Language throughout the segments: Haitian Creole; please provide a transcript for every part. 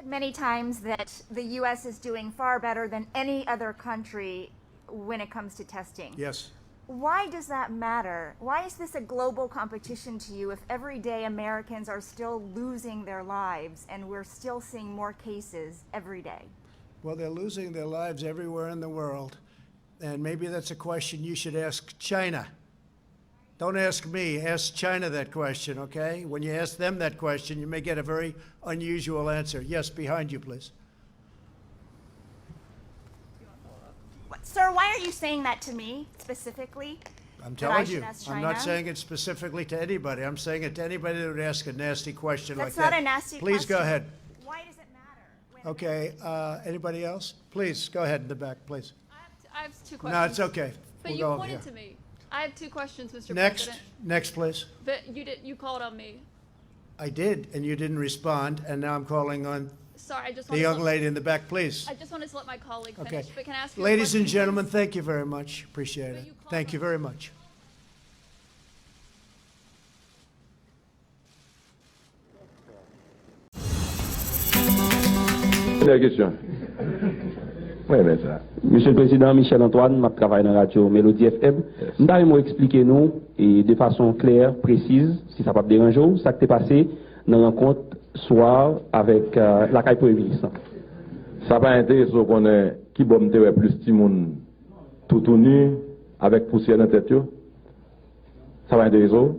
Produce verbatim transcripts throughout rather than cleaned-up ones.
Many times that the U S is doing far better than any other country when it comes to testing. Yes. Why does that matter? Why is this a global competition to you if every day Americans are still losing their lives and we're still seeing more cases every day? Well, they're losing their lives everywhere in the world. And maybe that's a question you should ask China. Don't ask me, ask China that question, okay? When you ask them that question, you may get a very unusual answer. Yes, behind you, please. Sir, why are you saying that to me specifically? I'm That I telling should you, ask I'm not China? Saying it specifically to anybody. I'm saying it to anybody that would ask a nasty question like That's not that. A nasty Please question. Go ahead. Why does it matter? When Okay, uh, anybody else? Please, go ahead in the back, please. I have, I have two questions. No, it's okay. But We'll you go pointed here. To me. I have two questions, Mister Next, President. Next, please. But you did. You called on me. I did, and you didn't respond, and now I'm calling on Sorry, I just the wanted young to, lady in the back, please. I just wanted to let my colleague Okay. Finish. But can I ask you a Ladies and question, gentlemen, please? Thank you very much. Appreciate But it. You called Thank you on very me. Much. Premyè kesyon. Mwen renmen sa. Mesye Prezidan, Michel Antoine, m ap travay nan radyo Melody F M. M ta renmen w eksplike nou, e de fason klè, presiz, si sa p ap deranje w, sa k te pase nan rankont swa avèk, euh, lakay Premye Minis lan. Sa pa enterese w konnen ki bò m te wè plis timoun toutouni avèk pousyè nan tèt yo? Sa pa enterese w?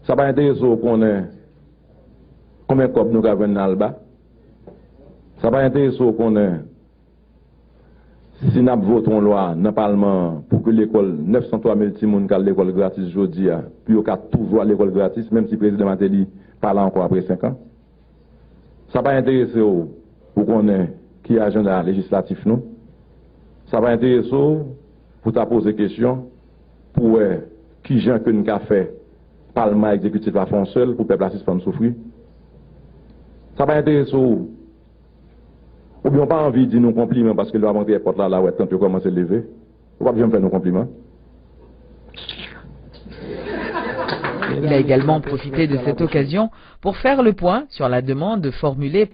Sa pa enterese w konnen konbyen kòb nou ka jwenn nan Alba? Sa pa enterese w konnen si n ap vote yon lwa nan palman an pou ke lekòl nèf san twa mil timoun k al lekòl gratis jodi a, pou yo ka toujou al lekòl gratis, menm si prezidan Martelly pa la ankò apre senk an? Sa pa enterese w pou konnen ki ajanda lejislatif nou? Sa pa enterese w pou ta poze kesyon pou wè kijan ke n ka fè palman egzekitif la fè yon sèl pou pèp la sispann soufri? Sa pa enterese w? Oubyen w pa anvi di nou konpliman paske lè w ap antre èpòt la, la w wè tant yo kòmanse leve? Ou p ap janm fè nou konpliman? Il a également profité de cette occasion pour faire le point sur la demande formulée